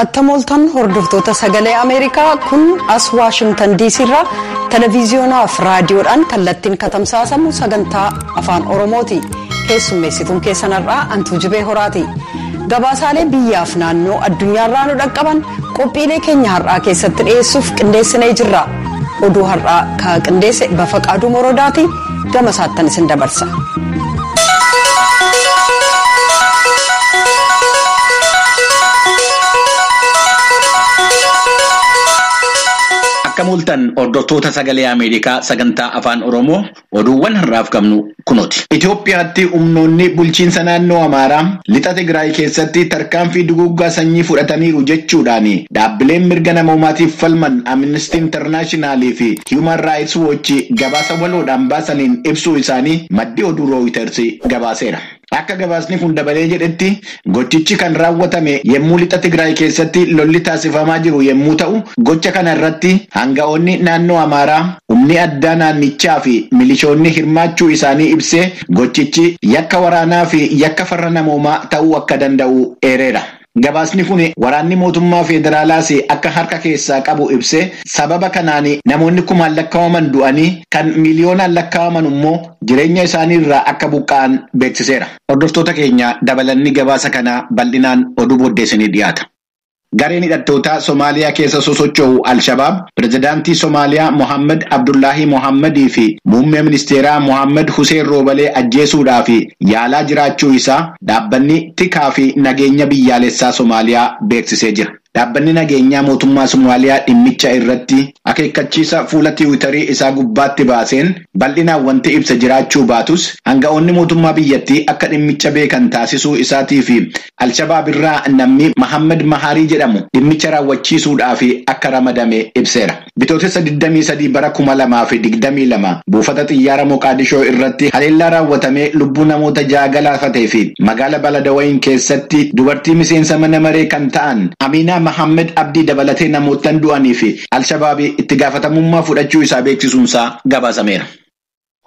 Attam ooltan hordoftoota Sagalee Ameerikaa, kun as Waashingtan DC irraa televiziyoonaa fi raadiyoodhaan kallattiin katamsaasamu sagantaa Afaan Oromooti. Keessummeessituun keessan har'aa Antuu Jibee Horaati. Gabaasaalee biyyaaf naannoo addunyaarraa nu dhaqqaban qophiilee keenya har'aa keessatti dhiyeessuuf qindeessinee jirra. Oduu har'aa ka qindeesse Bafaqaaduu Morodaati, gama isaattan isin dabarsa. Akkam ooltan, hordoftoota Sagalee Ameerikaa sagantaa Afaan Oromoo, oduuwwan har'aaf qabnu kunooti. Itoophiyaatti humnoonni bulchiinsa naannoo Amaaraa lixa Tigraay keessatti tarkaanfii duguuggaa sanyii fudhataniiru jechuudhaan dhaabbileen mirga namoomaatiif falman Amnesty International fi Human Rights Watch gabaasa waloodhaan baasaniin ibsuu isaanii maddi oduu Reuters gabaaseera. Akka gabaasni kun dabalee jedhetti, gochichi kan raawwatame yommuu lixa Tigraay keessatti lolli taasifamaa jiru yommuu ta'u, gocha kana irratti hanga'oonni naannoo Amaaraa, humni addaa naannichaa fi milishoonni hirmaachuu isaanii ibsee, gochichi yakka waraanaa fi yakka farra namoomaa ta'uu akka danda'u eereera. Gabaasni kun waraanni mootummaa federaalaas akka harka keessaa qabu ibsee, sababa kanaan namoonni kumaan lakkaa'aman du'anii kan miiliyoonaan lakkaa'aman immoo jireenya isaanii irraa akka buqqa'an beeksiseera. Hordoftoota keenya, dabalanni gabaasa kanaa bal'inaan oduu booddeessinii dhiyaata. Gareen hidhattootaa Somaaliyaa keessa sosocho'u Al-Shabaab pirezidaantii Somaaliyaa Mohaammed Abdullaahi Mohaammadii fi muummee ministeeraa Mohaammed Hussein Roobalee ajjeesuudhaaf yaalaa jiraachuu isaa dhaabbanni tikaa fi nageenya biyyaalessaa Somaaliyaa beeksisee jira. Dhaabbanni nageenyaa mootummaa Somaaliyaa dhimmicha irratti akeekkachiisa fuula Tiwiitarii isaa gubbaatti baaseen bal'inaan wanti ibsa jiraachuu baatus, hanga'oonni mootummaa biyyattii akka dhimmicha beekan taasisuu isaatii fi Alshabaab irraa namni Mahammad Maharii jedhamu dhimmicha raawwachiisuudhaaf akka ramadame ibseera. Bitootessa 23 bara 2022 buufata xiyyaara Moqaadishoo irratti haleellaa raawwatamee lubbuu namoota 6 galaafatee fi magaala Baladawayin keessatti dubartii miseensa mana maree kan ta'an Aminaa Mahammed Abdii dabalatee namoottan du'anii fi Alshabaabii itti gaafatamummaa fudhachuu isaa beeksisuunsaa gabaasameera.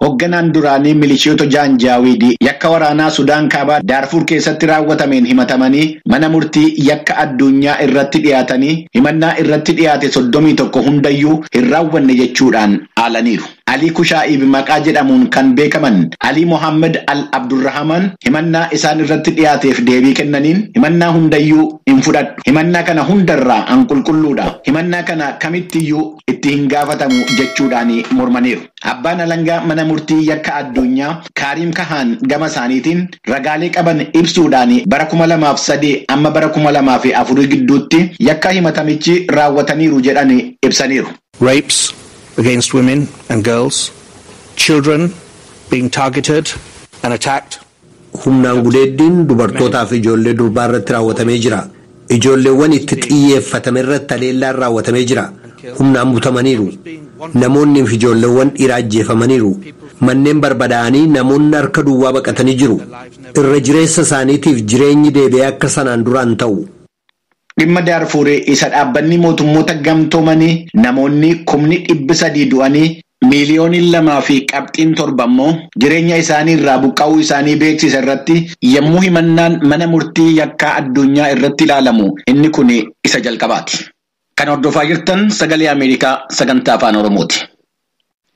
Hoogganaan duraanii milishoota Jaanjaawiidii yakka waraanaa Sudaan Kaabaa Daarfuur keessatti raawwatameen himatamanii mana murtii yakka addunyaa irratti dhiyaatanii himannaa irratti dhiyaate 31 hundayyuu hin raawwanne jechuudhaan haalaniiru. Alii Kushaa'iib maqaa jedhamuun kan beekaman Alii Mohammed Al Abdurrahaman himannaa isaan irratti dhiyaateef deebii kennaniin, "Himannaa hundayyuu hin fudhadhu. Himannaa kana hundarraa an qulqulluudha. Himannaa kana kamittiyyuu itti hin gaafatamu" jechuudhaan mormaniiru. Abbaan alangaa mana murtii yakka addunyaa Kaariim Kahaan gama isaaniitiin ragaalee qaban ibsuudhaan bara 2003 amma bara 2004 gidduutti yakka himatamichi raawwataniiru jedhan ibsaniiru. Rapes against women and girls, children being targeted and attacked. Humnaan gudeeddiin dubartootaa fi ijoollee durbaa irratti raawwatamee jira. Ijoolleewwan itti xiyyeeffatame irratti haleellaan raawwatamee jira. Humnaan butamaniiru. Namoonni fi ijoolleewwan dhiiraa ajjeefamaniiru. Manneen barbadaa'anii namoonni harka duwwaa baqatanii jiru. Irra jireessa isaaniitiif jireenyi deebi'ee akka sanaan duraan ta'u. Dhimma Daarfuurii isa dhaabbanni mootummoota gamtoomanii namoonni 300,000 du'anii 2.7 miiliyoonii immoo jireenya isaanii irraa buqqa'uu isaanii beeksisa irratti yommuu himannaan mana murtii yakkaa addunyaa irratti ilaalamu inni kun isa jalqabaati. Kan hordofaa jirtan Sagalee Ameerikaa sagantaa Afaan Oromooti.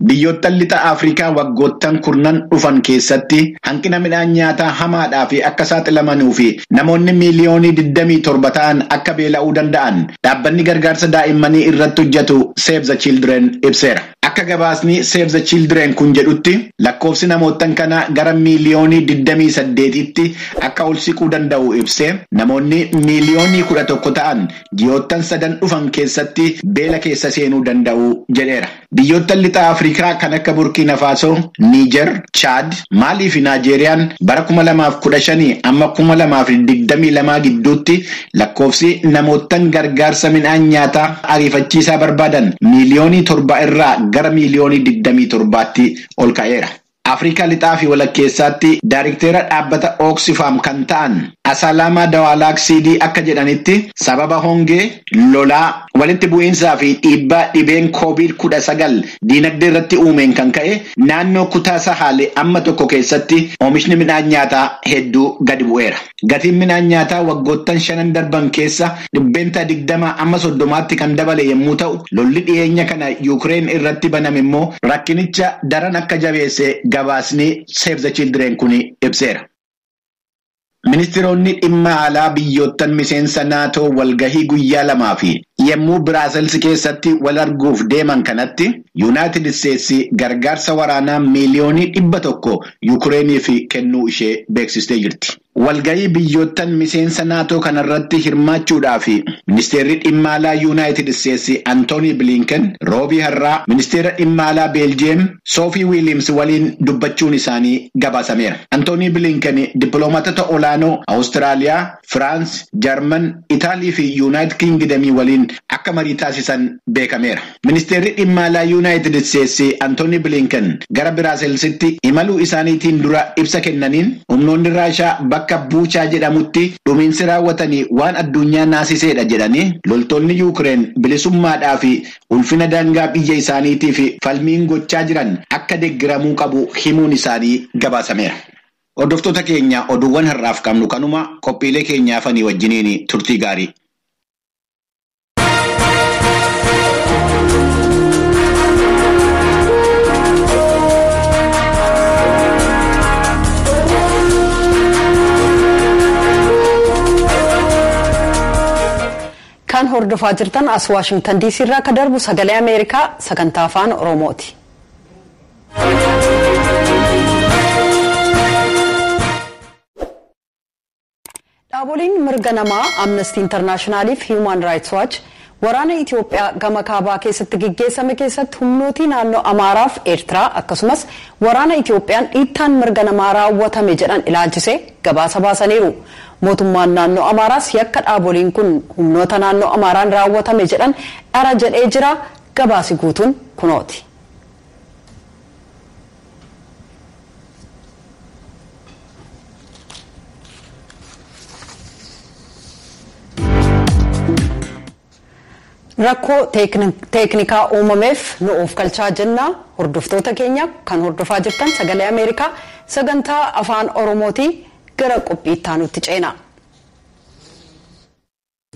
Biyyoottan lixa Afrikaa waggoottan kurnan dhufan keessatti hanqina midhaan nyaataa hamaadhaa fi akka saaxilamanuu fi namoonni miiliyoonii 27 ta'an akka beela'uu danda'an dhaabbanni gargaarsa daa'immanii irratti hojjetu Save the Children ibseera. Akka gabaasni Save the Children kun jedhutti, lakkoofsi namoottan kanaa gara miiliyoonii 28tti akka ol siquu danda'u ibsee, namoonni miiliyoonii 11 ta'an ji'oottan sadan dhufan keessatti beela keessa seenuu danda'u jedheera. Biyyoottan lixa Afrikaa kan akka Burkina Faso, Niijer, Chaad, Maalii fi Naajeeriyaan bara 2015 amma 2022 gidduutti lakkoofsi namoottan gargaarsa midhaan nyaataa ariifachiisaa barbaadan miiliyoonii 7 irraa gara miiliyoonii 27tti ol ka'eera. Afrikaa lixaa fi walakkeessaatti daarikteera dhaabbata Oxfam kan ta'an Asalaamaa Dawaalaaksiidii akka jedhanitti, sababa hongee, lolaa, Walitti bu'iinsaa fi dhiibbaa dhibeen COVID-19 diinagdee irratti uumeen kan ka'e naannoo kutaa Sahaalee amma tokko keessatti oomishni midhaan nyaataa hedduu gadi bu'eera. Gatiin midhaan nyaataa waggoottan 5 darban keessa 20% amma 30% kan dabale yommuu ta'u, lolli dhiyeenya kana Yuukireen irratti baname immoo rakkinicha daran akka jabeesse gabaasni Save the Children kun ibseera. Ministeeronni dhimma alaa biyyoottan miseensa naatoo walgahii guyyaa 2 fi yommuu Biraasels keessatti wal arguuf deeman kanatti Yuunaayitid Isteetsi gargaarsa waraanaa miiliyoonii 100 Yuukireeniif kennuu ishee beeksistee jirti. Walgahii biyyoottan miseensa naatoo kanarratti hirmaachuudhaaf ministeerri dhimma alaa Yuunaayitid Isteetsi Antoonii Bilinken roobii har'aa ministeera dhimma alaa Beeljiyeem Soofii Wiiliams waliin dubbachuun isaanii gabaasameera. Antoonii Bilinken dippiloomaatota olaanoo Awustiraaliyaa, Firaans, Jarman, Itaalii fi Yuunaayitid Kingidamii waliin akka marii taasisan beekameera. Ministeerri dhimma alaa Yuunaayitid Isteetsi Antoonii Bilinken gara Biraaselsitti imaluu isaaniitiin dura ibsa kennaniin humnoonni Raashaa bakka Buuchaa jedhamutti dhumiinsi raawwatanii waan addunyaa naasiseedha jedhanii loltoonni Yuukireen bilisummaadhaa fi ulfina daangaa biyya isaaniitiif falmiin gochaa jiran akka deeggaramuu qabu himuun isaanii gabaasameera. Hordoftoota keenya oduuwwan har'aaf qabnu kanuma qophiilee keenyaafanii wajjiniin turtii gaarii. Kan hordofaa jirtan as Waashingtan DC irraa akka darbu sagalee Ameerikaa sagantaa afaan Oromooti. Dhaaboliin mirga namaa Amnesty International fi Human Rights Watch waraana Itoophiyaa gama kaabaa keessatti geggeessame keessatti humnootii naannoo Amaaraa fi Eertiraa akkasumas waraana Itoophiyaan dhiittaan mirga namaa raawwatame jedhan ilaalchisee gabaasa baasaniiru. Mootummaan naannoo Amaaraas yakka dhaaboliin kun humnoota naannoo Amaaraan raawwatame jedhan dhara jedhee jira. Gabaasi guutuun kunooti. Rakkoo teeknikaa uumameef nu of galchaa jenna. Hordoftoota keenya kan hordofaa jirtan sagalee Ameerikaa sagantaa afaan Oromootii gara qophii itti ceena.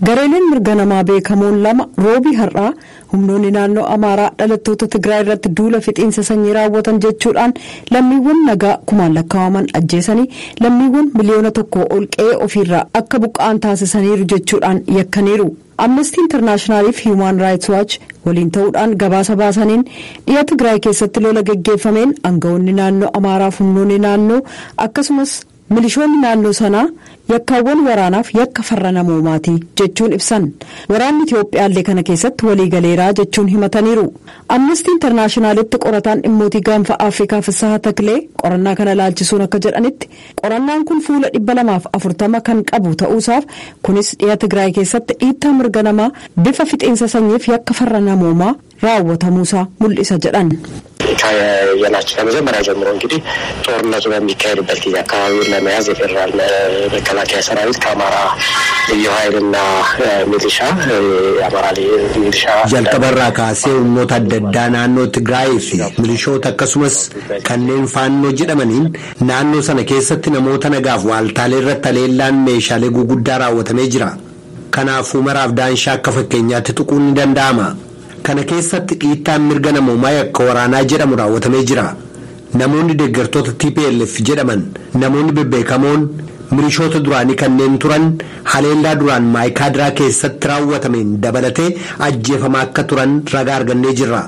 Gareeleen mirga namaa beekamoon lama roobii har'aa humnoonni naannoo Amaaraa dhalattoota Tigraay irratti duula fixiinsa sanyii raawwatan jechuudhaan lammiiwwan nagaa kumaan lakkaa'aman ajjeesanii lammiiwwan miliyoona 1 ol qe'ee ofiirraa akka buqqa'an taasisaniiru jechuudhaan yakkaniiru. Amnesty International fi Human Rights Watch waliin ta'uudhaan gabaasa baasaniin dhiya Tigraay keessatti lola geggeeffameen aangawoonni naannoo Amaaraa fi humnoonni naannoo akkasumas milishoonni naannoo sanaa yakkaawwan waraanaaf yakka farra namoomaati jechuun ibsan. Waraanni Itoophiyaallee kana keessatti waliigaleeraa jechuun himataniiru. Amnesty Internationalitti qorataan dhimmootii gaanfa Afrikaa Fissaha Taklee qorannaa kana laalchisuun akka jedhanitti qorannaan kun fuula 240 kan qabu ta'uusaaf kunis dhiya Tigraay keessatti dhiittaa mirga namaa bifa fixiinsa sanyiif yakka farra namoomaa raawwatamuusaa mul'isa jedhan. ከየናቸው ከመጀመሪያ ጀምሮ እንግዲህ ጦርነቱ በሚካሄድበት ጊዜ አካባቢውን ለመያዝ የፌዴራል መከላከያ ሰራዊት ከአማራ ልዩ ኃይልና ሚሊሻ የአማራ ሚሊሻ jalqabarraa kaasee humnoota adda addaa naannoo Tigraay fi milishoota akkasumas kanneen faannoo jedhamaniin naannoo sana keessatti namoota nagaaf waaltaalee irratti haleellaan meeshaalee guguddaa raawwatamee jira. Kanaafuu maraaf daanshaa akka fakkeenyaatti tuquun ni danda'ama. Kana keessatti dhiittaan mirga namoomaa yakka waraanaa jedhamu raawwatamee jira. Namoonni deeggartoota TPLF jedhaman namoonni bebbeekamoon milishoota duraanii kanneen turan haleellaa duraan maayikaadiraa keessatti raawwatameen dabalatee ajjeefamaa akka turan ragaa argannee jirra.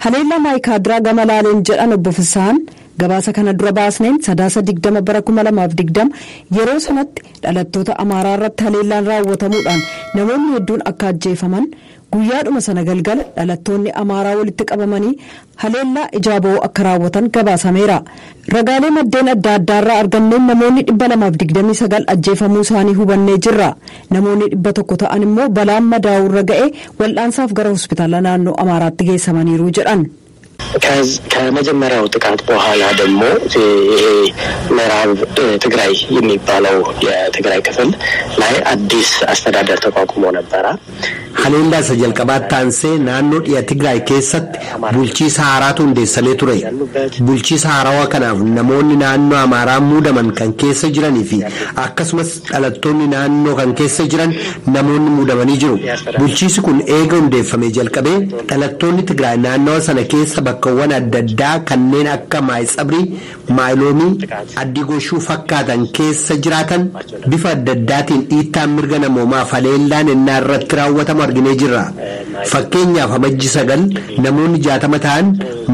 Haleellaa maayikaadiraa gama laaleen jedhan obbo Fissahan gabaasa kana dura baasneen 9/20 bara 2020 yeroo sanatti dhalattoota Amaaraa irratti haleellaan raawwatamuudhaan namoonni hedduun akka ajjeefaman guyyaadhuma sana galgala dhalattoonni Amaaraa walitti qabamanii haleellaa ijaaboo akka raawwatan gabaasameera. Ragaalee maddeen adda addaarraa arganneen namoonni 229 ajjeefamuu isaanii hubannee jirra. Namoonni 100 ta'an immoo balaan madaa'uurra ga'ee wal'aansaaf gara hospitaala naannoo Amaaraatti geessamaniiru jedhan. ከመጀመሪያው ጥቃት በኋላ ደግሞ ይሄ ምዕራብ ትግራይ የሚባለው የትግራይ ክፍል ላይ አዲስ አስተዳደር ተቋቁሞ ነበረ። Haleellaa isa jalqabaatti aansee naannoo dhiya Tigraay keessatti bulchiisa haaraatu hundeessamee ture. Bulchiisa haarawaa kanaaf namoonni naannoo Amaaraa muudaman kan keessa jiranii fi akkasumas dhalattoonni naannoo kan keessa jiran namoonni muudamanii jiru. Bulchiisi kun eega hundeeffamee jalqabee dhalattoonni Tigraay naannawa sana keessa bakkawwan adda addaa kanneen akka Maayitsabrii, Maayiloomii, Addigoshuu fakkaatan keessa jiraatan bifa adda addaatiin dhiittaan mirga namoomaaf haleellaan ennaa irratti raawwatamu arginee jirra. Fakkeenyaaf Amajji 9 namoonni 60 ta'an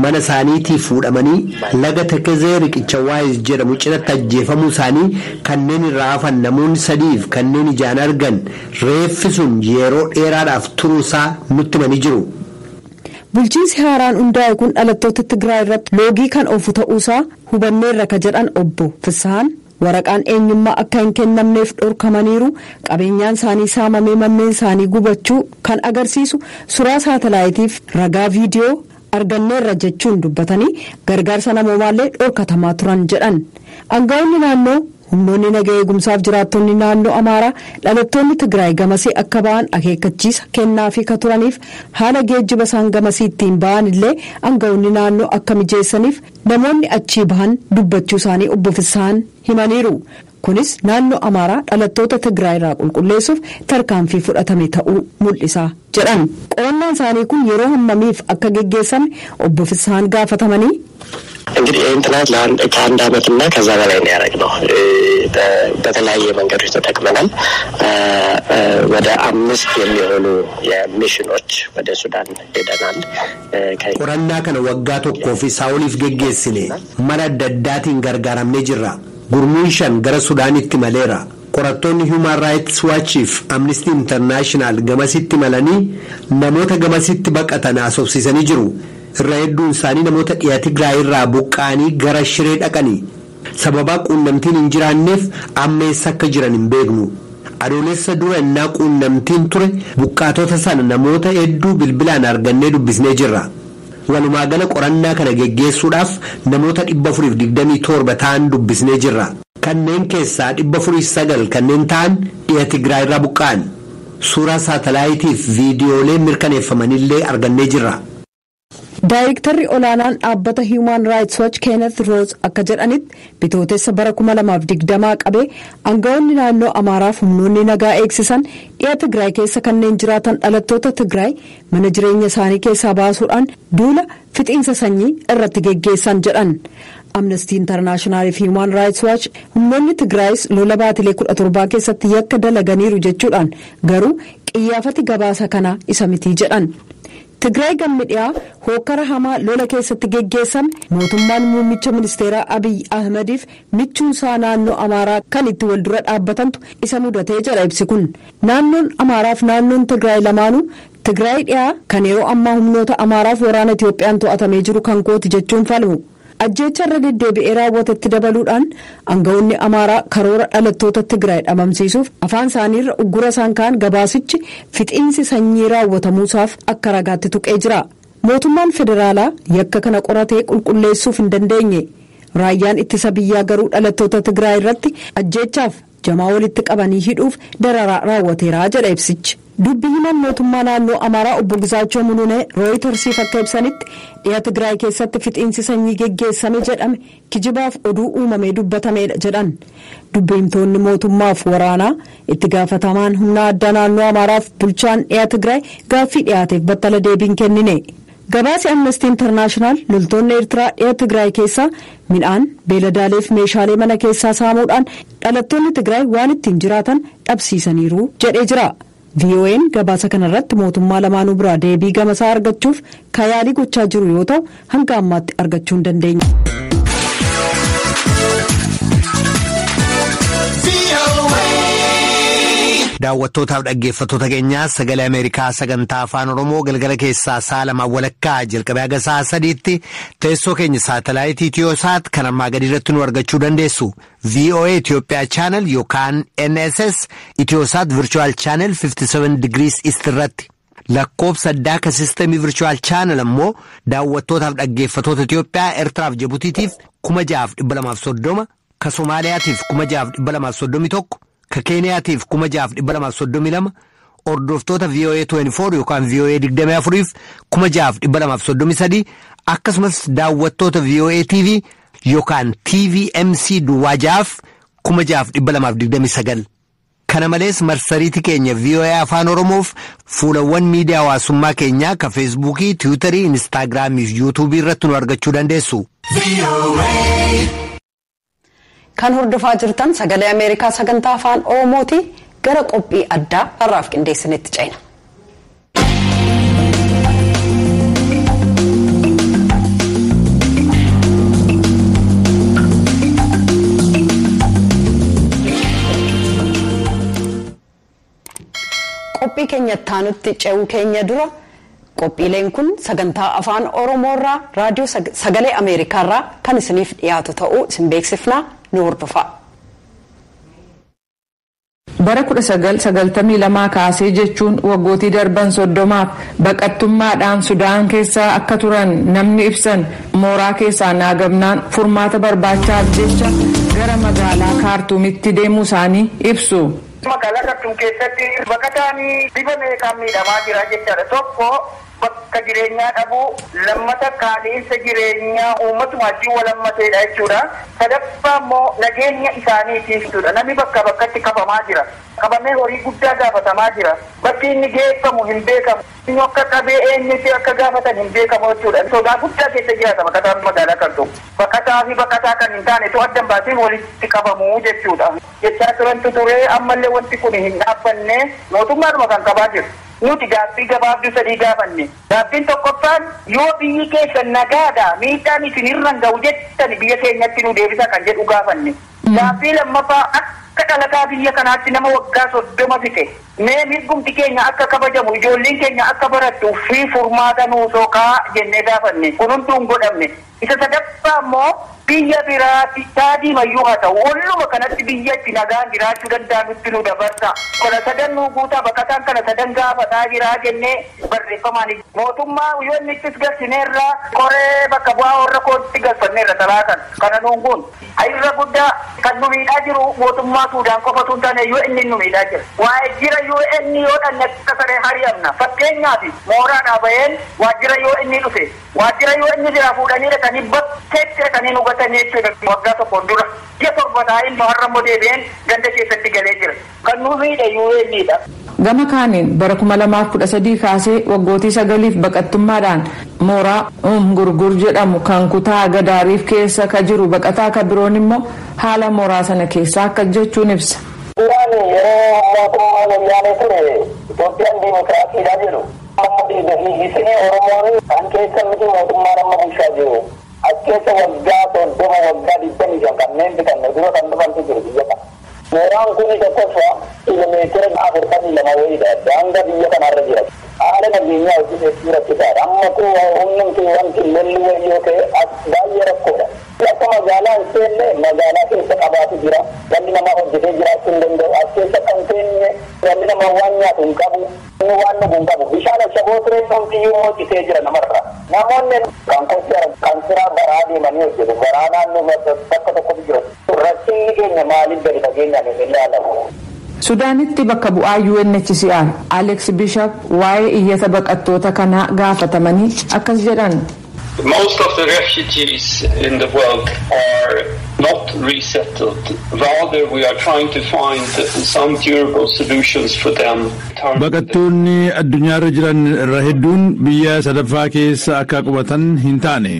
mana isaaniitii fuudhamanii laga Tekezee riqicha Waayis jedhamu cinatti ajjeefamuu isaanii, kanneen irraa hafan namoonni sadiif kanneen ijaan argan reeffi sun yeroo dheeraadhaaf turuusaa nutti himanii jiru. Bulchiinsi haaraan hundaa'e kun dhalattoota Tigraay irratti loogii kan oofu ta'uusaa hubanneerra ka jedhan obbo Fissahan, waraqaan eenyummaa akka hin kennamneef dhorkamaniiru, qabeenyaan isaanii saamamee manneen isaanii gubachuu kan agarsiisu suuraa saatalaayitiif ragaa viidiyoo arganneerra jechuun dubbatanii, gargaarsa namoomaallee dhorkatamaa turan jedhan. Aangawoonni naannoo, humnoonni nagaa eegumsaaf jiraattonni naannoo Amaaraa dhalattoonni Tigraay gamasii akka ba'an akeekkachiisa kennaafii ka turaniif, haala geejjiba isaan gamasii ittiin ba'an illee aangawoonni naannoo akka mijeessaniif namoonni achii bahan dubbachuu isaanii obbo Fissahan himaniiru. Kunis naannoo Amaaraa dhalattoota Tigraay irraa qulqulleessuuf tarkaanfii fudhatame ta'uu mul'isa jedhan. Qorannaan isaanii kun yeroo hammamiif akka geggeessame obbo Fissahan gaafatamanii, እንግዲህ ይህን ጥናት ከአንድ ዓመትና ከዛ በላይ ነው ያደረግነው። በተለያየ መንገዶች ተጠቅመናል። ወደ አምስት የሚሆኑ የሚሽኖች ወደ ሱዳን ሄደናል። Qorannaa kana waggaa tokkoo fi isaa oliif geggeessine. Mala adda addaatiin gargaaramnee jirra. Gurmuun shan gara Sudaanitti maleera. Qorattoonni Human Rights Watch fi Amnesty International gamasitti malanii namoota gamasitti baqatan haasofsiisanii jiru. Irra hedduun isaanii namoota dhiya Tigraay irraa buqqa'anii gara Shiree dhaqanii. Sababaa quunnamtiin hin jiraanneef amma eessa akka jiran hin beeknu. Adoolessa dura innaa quunnamtiin ture buqqaatota sana namoota hedduu bilbilaan argannee dubbisnee jirra. Walumaa gala qorannaa kana geggeessuudhaaf namoota 427 ta'an dubbisnee jirra. Kanneen keessaa 409 kanneen ta'an dhiya Tigraay irraa buqqa'an. Suuraa saatalaayitiif viidiyoolee mirkaneeffamanillee argannee jirra. Daayirektarri olaanaan dhaabbata Human Rights Watch Kenneth Roth akka jedhanitti, bitootessa bara 2020 qabee aangawoonni naannoo Amaaraaf humnoonni nagaa eegsisan dhiya Tigraay keessa kanneen jiraatan dhalattoota Tigraay mana jireenya isaanii keessaa baasuudhaan duula fixiinsa sanyii irratti geggeessan jedhan. Amnesty International fi Human Rights Watch humnoonni Tigraayis lola baatilee 17 keessatti yakka dalaganiiru jechuudhaan, garuu qiyyaafati gabaasa kanaa isa mitii jedhan. Tigraay gammi dhiyaa hokkara hamaa lola keessatti geggeessame mootummaan muummicha ministeeraa Abiy Ahmediif michuunsaa naannoo Amaaraa kan itti wal dura dhaabbatantu isa mudatee jedha ibsi kun. Naannoon Amaaraaf naannoon Tigraay lamaanuu Tigraay dhiyaa kan yeroo ammaa humnoota Amaaraaf waraana Itiyoophiyaan to'atamee jiru kan kooti jechuun falmu. Ajjeecha irra deddeebi'ee raawwatetti dabaluudhaan aangawoonni Amaaraa karoora dhalattoota Tigraay dhabamsiisuuf afaan isaaniirra uggura isaan ka'an gabaasichi fixiinsi sanyii raawwatamuusaaf akka ragaatti tuqee jira. Mootummaan federaalaa yakka kana qoratee qulqulleessuuf hin dandeenye. Raayyaan ittisa biyyaa garuu dhalattoota Tigraay irratti ajjeechaaf, jamaa walitti qabanii hidhuuf dararaa raawwateera jedha ibsichi. Dubbi himan mootummaa naannoo Amaaraa obbo Gizaachoo Mulunee Rooyitersiif akka ibsanitti, dhiya Tigraay keessatti fixiinsi sanyii geggeessame jedhame kijibaaf oduu uumamee dubbatameedha jedhan. Dubbi himtoonni mootummaaf waraanaa, itti gaafatamaan humna addaa naannoo Amaaraaf bulchaan dhiya Tigraay gaaffii dhiyaateef battala deebiin kennine. Gabaasi Amnesty International loltoonni Eertiraa dhiya Tigraay keessaa midhaan, beeladaaleef meeshaalee mana keessaa saamuudhaan dhalattoonni Tigraay waan ittiin jiraatan dhabsiisaniiru jedhee jira. VOA'n gabaasa kanarratti mootummaa lamaanuu biraa deebii gamasaa argachuuf yaalii gochaa jiru yoo ta'u, hanga ammaatti argachuu hin dandeenye. Daawwattootaaf dhaggeeffattoota keenyaa Sagalee Ameerikaa sagantaa Afaan Oromoo, galgala keessaa sa'a 2:30 jalqabee haga sa'a 3tti teessoo keenya saatalaayitii Itiyoosaat kan ammaa gadi irratti nu argachuu dandeessu. VOA Itoophiyaa channel yookaan NSS Itiyoosaat Virtual Channel 57 degrees East irratti. Lakkoofsa addaa kan sistemii Virtual Channel ammoo daawwattootaaf dhaggeeffattoota Itiyoophiyaa, Eertiraaf Jibutiitiif 6230, ka Somaaliyaatiif 6231, ka Keeniyaatiif 6232, Hordoftoota VOA 24 yookaan VOA 24f 6233, akkasumas daawwattoota VOA TV yookaan TVMC 06f 6229. Kana malees marsariitii keenya VOA Afaan Oromoof fuulawwan miidiyaa hawaasummaa keenyaa ka Feesbuukii, Tiwiitarii, Inistaagiraamii fi Yuutuubii irratti nu argachuu dandeessu. Kan hordofaa jirtan Sagalee Ameerikaa sagantaa Afaan Oromooti. Gara qophii addaa har'aaf qindeessinitti ceena. Qophii keenya itti ce'uu keenya dura, qophiileen kun sagantaa Afaan Oromoorraa raadiyoo Sagalee Ameerikaarraa kan isiniif dhiyaatu ta'uu isin beeksifnaa, nu hordofaa. Bara 1992 kaasee, jechuun waggootii darban 30f, baqattummaadhaan Sudaan keessa akka turan namni ibsan, mooraa keessaa naagamnaan furmaata barbaachaaf jecha gara magaalaa Kaartuumitti deemuu isaanii ibsu. Magaalaa Kaartuum keessatti baqataan bifa meeqaan miidhamaa jira jechaadha. Tokko, bakka jireenyaa dhabuu; lammata, qaaliinsa jireenyaa uummatuma wajjin walammateedha jechuudha. Sadaffaa immoo nageenya isaaniitiif jechuudha. Namni bakka bakkatti qabamaa jira. Qabamee horii guddaa gaafatamaa jira. Bakki inni geeffamu hin beekamu. Inni akka qabee eenyutti akka gaafatan hin beekamu jechuudha. Sodaa guddaa keessa jiraata baqataan magaalaa Kaartuum. Baqataa fi baqataa kan hin taane tu addan baaseen walitti qabamu jechuudha. Jechaa turantu ture, ammallee wanti kun hin dhaabbanne, mootummaadhuma kan qabaa jiru. Nuti gaaffii gabaabduu sadii gaafanne. Gaaffiin tokkoffaan, yoo biyyi keessan nagaadha, miidhaan isin irra hin ga'u jettan, biyya keenyatti nu deebisa kan jedhu gaafanne. Gaaffii lammaffaa, akka dhalataa biyya kanaatti nama waggaa 30 fixe, mee mirgumti keenya akka kabajamu, ijoolleen keenya akka barattu fi furmaata nuu soqaa jennee gaafanne. Kun hunduu hin godhamne. Isa sadaffaa immoo biyya biraatti taadii mayyuu haa ta'u, olluma kanatti biyya itti nagaan jiraachuu danda'anutti nu dabarsa. Kana sadan nuu guutaa, baqataan kana sadan gaafataa jiraa jennee barreeffamaan mootummaa yoonnittis galchineerra, qoree bakka bu'aa warra kootti galfanneerra talaa kana. Kana nuun kun irra guddaa kan nu miidhaa jiru mootummaa Suudaan qofatu hin taane, yoo inni nu miidhaa jira. Waa'ee jira yoo inni yoo dhanne akka saree hari'amna. Fakkeenyaaf, mooraadhaa baheen waajjira yoo inni dhufe, waajjira yoo inni jira fuudhanii dhaqanii bakkeetti dhaqanii nu gatanii jechuudha waggaa tokkoon dura. Ji'a 7 taa'ee har'a immoo deebi'een ganda keessatti galee jira. Kan nu miidhe UN'dha. Gama kaaniin bara 2013 kaasee waggootii 9f baqattummaadhaan mooraa Gurgur jedhamu kan kutaa Gadaariif keessa ka jiru baqataa ka biroon immoo haala mooraa sana keessaa akka jechuun ibsa. Duraan yeroo mootummaan Wayyaanee ture Itoophiyaan diimokiraasiidha jedhu. Amma isin Oromoon kan keessa miti, mootummaan amma bulchaa jiru. As keessa waggaa 30, waggaa 25 kanneen bitanne dura kan dhufantu jiru biyya kana. Mooraan kun tokkoffaa kiiloomeetira 42 wayiidha. Daangaa biyya kanarra jira. Haala nageenyaa hojii hedduu rakkisaadha. Amma kun humnumti wanti lolli wayii yoo ta'e as baay'ee rakkoodha. Akka magaalaa hin seenne, magaalaa keessa qabaatu jira. Dhalli namaa hojjetee jiraachuu hin danda'u. As keessa kan seenne dhalli namaa waan nyaatu hin qabu. Inni waan dhugu hin qabu. Bishaan ashaboo ture homtiyyuu immoo citee jira namarra. Namoonni kan kotti kan siraa baraa deemanii hojjetu. Baraa naannoo bakka tokkotu jira. Rakkinni keenya maaliif gadi fageenyaan hin ilaalamu? Sudaanitti bakka bu'aa UNHCR Alex Bishop waa'ee iyyata baqattoota kanaa gaafatamanii akkas jedhan. Most of the refugees in the world are not resettled. Rather, we are trying to find some durable solutions for them. Baqattoonni addunyaarra jiran irra hedduun biyya sadaffaa keessa akka qubatan hin taane.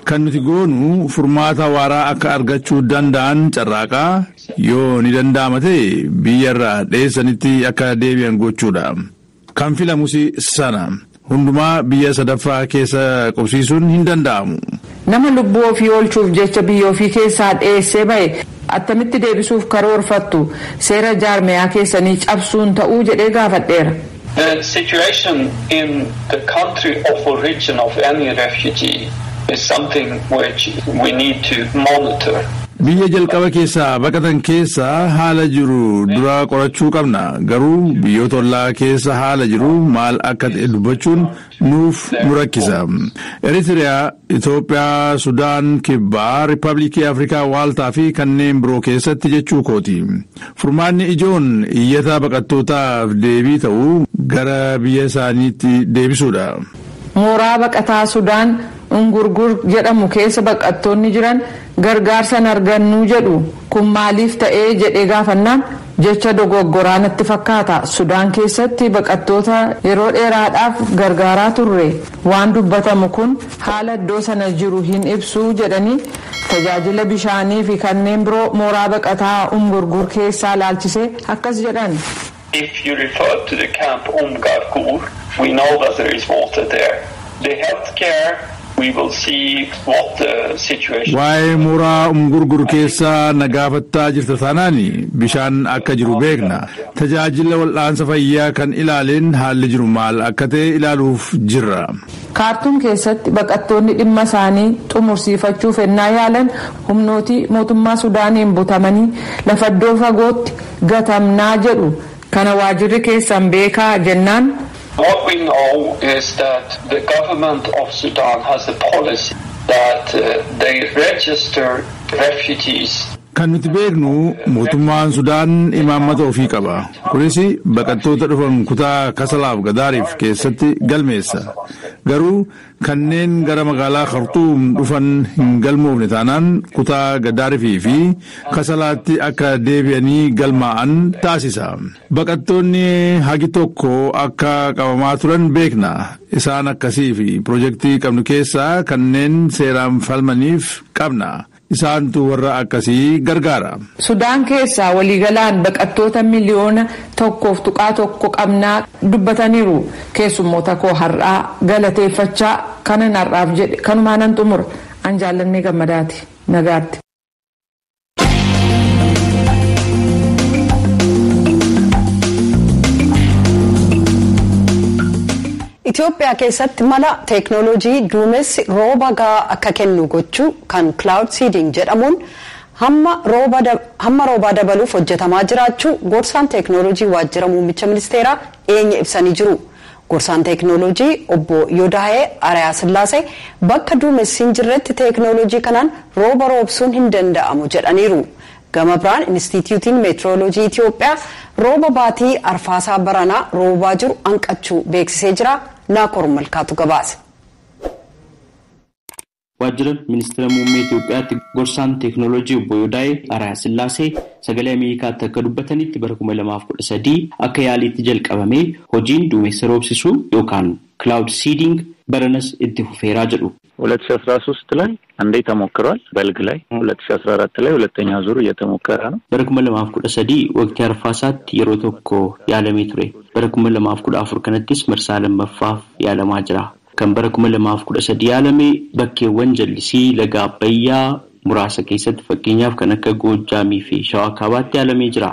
Kan nuti goonu furmaata waaraa akka argachuu danda'an carraaqaa, yoo ni danda'ama ta'e biyya irraa dheessanitti akka deebi'an gochuudha. Kan filamus sana. Hundumaa biyya sadaffaa keessa qubsiisuun hin danda'amu. Nama lubbuu ofii oolchuuf jecha biyya ofii keessaa dheessee bahe attamitti deebisuuf karoorfattu? Seera jaarmiyaa keessanii cabsuun ta'uu jedhee gaafadheera. The situation in the country of origin of any refugee is something which we need to monitor. Biyya jalqaba keessaa baqatan keessa haala jiru dura qorachuu qabna. Garuu biyyoota ollaa keessa haala jiru maal akka ta'e dubbachuun nuuf nu rakkisa. Eritiriyaa, Itoophiyaa, Sudaan, Kibbaa, Riippaabilikii Afrikaa Waaltaa fi kanneen biroo keessatti jechuu kooti. Furmaanni ijoon iyyata baqattootaaf deebii ta'u gara biyya isaaniitti deebisuudha. Mooraa baqataa Sudaan Ungurgur jedhamu keessa baqattoonni jiran gargaarsa hin argannu jedhu. Kun maaliif ta'ee jedhee gaafannaan jecha dogoggoraa natti fakkaata. Sudaan keessatti baqattoota yeroo dheeraadhaaf gargaaraa turre. Waan dubbatamu kun haala iddoo sana jiru hin ibsu jedhanii tajaajila bishaanii fi kanneen biroo mooraa baqataa Ungurgur keessaa laalchisee akkas jedhan. If you refer to the camp Umgargur, we know that there is water there. The healthcare, we will see what the situation. Waa'ee mooraa Umgurgur keessaa na gaafattaa jirta taanaan bishaan akka jiru beekna. Tajaajila wal'aansa fayyaa kan ilaaleen haalli jiru maal akka ta'e ilaaluuf jirra. Kaartuum keessatti baqattoonni dhimma isaanii xumursiifachuuf ennaa yaalan humnootii mootummaa Sudaaniin butamanii lafa iddoo fagootti gatamnaa jedhu. Kana waajirri keessan beekaa jennaan. What we know is that the government of Sudan has a policy that they register refugees. Kan nuti beeknu mootummaan Sudaan imaammata ofii qaba. Kunis baqattoota dhufan kutaa Kasalaaf Gadaariif keessatti galmeessa. Garuu kanneen gara magaalaa Khartuum dhufan hin galmoofne taanaan kutaa Gadaarifii fi Kasalaatti akka deebi'anii galmaa'an taasisa. Baqattoonni hagi tokko akka qabamaa turan beekna. Isaan akkasii fi pirojektii qabnu keessaa kanneen seeraan falmaniif qabna. Isaantu warra akkasii gargaara. Sudaan keessaa waliigalaan baqattoota 1.1 miliyoona qabnaa dubbataniiru. Keessummoota koo har'aa galateeffachaa kanan har'aaf jedhe kanumaa nan xumura. An Jaallannee Gammadaati. Nagaatti. Itoophiyaa keessatti mala teeknooloojii duumessi rooba gahaa akka kennu gochuu kan cloud seeding jedhamuun hamma roobaa dabaluuf hojjetamaa jiraachuu gorsaan teeknooloojii waajjira muummicha ministeeraa dhiyeenya ibsanii jiru. Gorsaan teeknooloojii obbo Yodaahee Arayaa Sillaasee bakka duumessi hin jirretti teeknooloojii kanaan rooba roobsuun hin danda'amu jedhaniiru. Gama biraan Inistituutiin Meetirooloojii Itoophiyaa rooba baatii arfaasaa baranaa roobaa jiru hanqachuu beeksisee jira. Naakoor Malkaatu gabaase. Waajjira ministeera muummee Itoophiyaatti gorsaan teeknooloojii obbo Yodaahee Arayaa Sillaasee Sagalee Ameerikaatti akka dubbatanitti bara 2013 akka yaaliitti jalqabamee hojiin duumessa roobsisuu yookaan cloud seeding baranas itti fufeeraa jedhu. 2013 ላይ አንዴ ተሞክሯል። በልግ ላይ 2014 ላይ ሁለተኛ ዙር እየተሞከረ ነው። Bara 2013 waqtii arfaasaatti yeroo tokko yaalamee ture. Bara 2014 kanattis marsaa lammaffaaf yaalamaa jira. Kan bara 2013 yaalame bakkeewwan jallisii laga Abbayyaa muraasa keessatti fakkeenyaaf kan akka Goojjaamii fi Shawaa Kaabaatti yaalamee jira.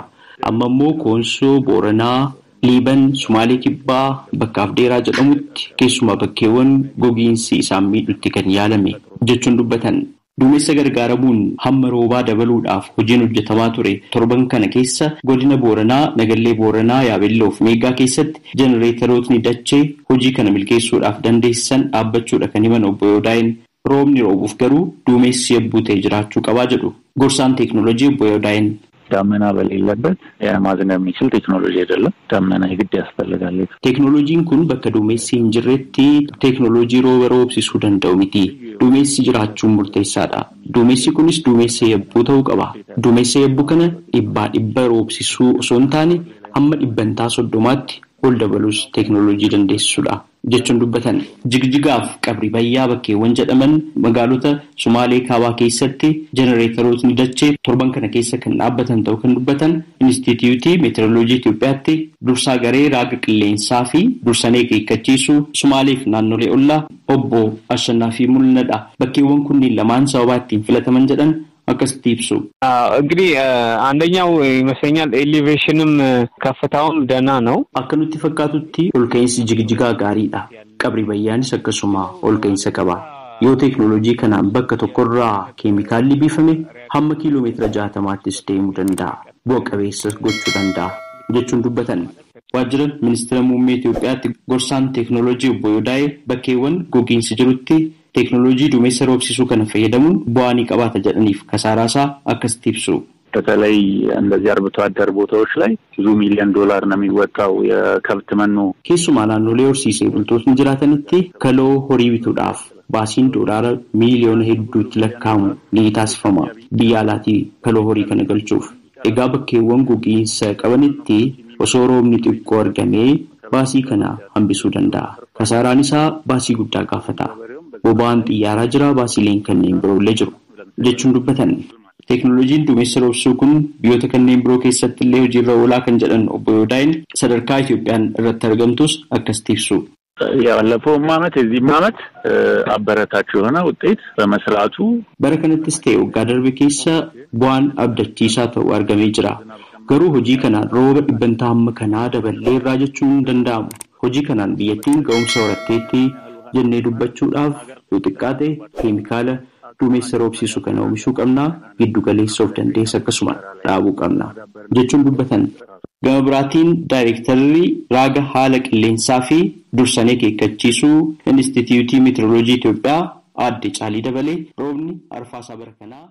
Amma immoo Koonsoo, Booranaa, Liiban, Sumaalee Kibbaa, bakka Afdeeraa jedhamutti keessumaa bakkeewwan gogiinsi isaan miidhutti kan yaalame jechuun dubbatan. Duumessa gargaaramuun hamma roobaa dabaluudhaaf hojiin hojjetamaa ture torban kana keessa godina Booranaa, Nagallee Booranaa, Yaabelloo fi Meeggaa keessatti jenereeterootni dachee hojii kana milkeessuudhaaf dandeessisan dhaabbachuudha kan himan obbo Yodaaheen. Roobni roobuuf garuu duumessi yabbuu ta'e jiraachuu qabaa jedhu gorsaan teeknooloojii obbo Yodaaheen. ዳመና በሌለበት ማዝነብ የሚችል ቴክኖሎጂ አይደለም። ዳመና የግድ ያስፈልጋል። Teeknooloojiin kun bakka duumessi hin jirretti teeknooloojii rooba roobsisuu danda'u miti. Duumessi jiraachuun murteessaadha. Duumessi kunis duumessa yabbuu ta'uu qaba. Duumessa yabbuu kana dhibbaa dhibba roobsisuu osoo hin taane hamma 30%tti ol dabalus teeknooloojii dandeessisudha jechuun dubbatan. Jigjigaaf Qabri Bayyaa bakkeewwan jedhaman magaalota Sumaalee Kaabaa keessatti jenereeterootni dachee torban kana keessa kan dhaabbatan ta'uu kan dubbatan Inistituutii Meetirooloojii Itoophiyaatti dursaa garee raaga qilleensaa fi dursanee akeekkachiisuu Sumaalee fi naannolee ollaa obbo Ashannaa fi Mul'inadha. Bakkeewwan kunniin lamaan sababaa ittiin filataman jedhan akkasitti ibsu. እንግዲህ አንደኛው ይመስለኛል ኤሊቬሽንም ከፍታውም ደህና ነው። Akka nutti fakkaatutti olka'iinsi Jigjigaa gaariidha. Qabri Bayyaanis akkasuma olka'iinsa qaba. Yoo teeknooloojii kanaan bakka tokkorraa keemikaalli biifame Hamma kiiloomeetira 60ttis deemuu danda'a. Bu'a qabeessas gochuu danda'a jechuun dubbatan. Waajjira ministeera muummee Itoophiyaatti gorsaan teeknooloojii obbo Yodaayee bakkeewwan gogiinsi jirutti teeknooloojii duumessa roobsisuu kana fayyadamuun bu'aa ni qabaata jedhaniif kasaaraasaa akkasitti ibsu. በተለይ እንደዚህ አርብቶ አደር ቦታዎች ላይ ብዙ ሚሊዮን ዶላር ነው የሚወጣው የከብት መኖ። Keessumaa naannolee horsiisee bultootni jiraatanitti kaloo horii bituudhaaf baasiin doolaara miiliyoona hedduutti lakkaa'amu ni taasifama biyya alaatii kaloo horii kana galchuuf. Egaa bakkeewwan gogiinsa qabanitti osoo roobni xiqqoo argamee baasii kana hambisuu danda'a. Kasaaraan isaa baasii guddaa gaafata. Boba'aan xiyyaaraa jira, baasiileen kanneen biroollee jiru jechuun dubbatan. Teeknooloojiin duumessa roobsuu kun biyyoota kanneen biroo keessatti illee hojiirra oolaa kan jedhan obbo Yoodaayin sadarkaa Itoophiyaan irratti argamtus akkasitti ibsu. ያለፈውም ዓመት የዚህም ዓመት አበረታች የሆነ ውጤት በመስራቱ Bara kanattis ta'e waggaa darbe keessa bu'aan abdachiisaa ta'u argamee jira. Garuu hojii kanaan rooba dhibbantaa hamma kanaa daballee irraa jechuun hin danda'amu. Hojii kanaan biyyattiin ga'umsa horatteetti jennee dubbachuudhaaf yoo xiqqaate keemikaala duumessa roobsisu kana oomishuu qabnaa, giddu galeessa of dandeessa akkasuma dhaabuu qabna jechuun dubbatan. Gama biraatiin daayirektarri raaga haala qilleensaa fi dursanii akeekkachiisuu Inistituutii Meetirooloojii Itoophiyaa aadde Caalii Dabalee roobni arfaasaa bara kanaa.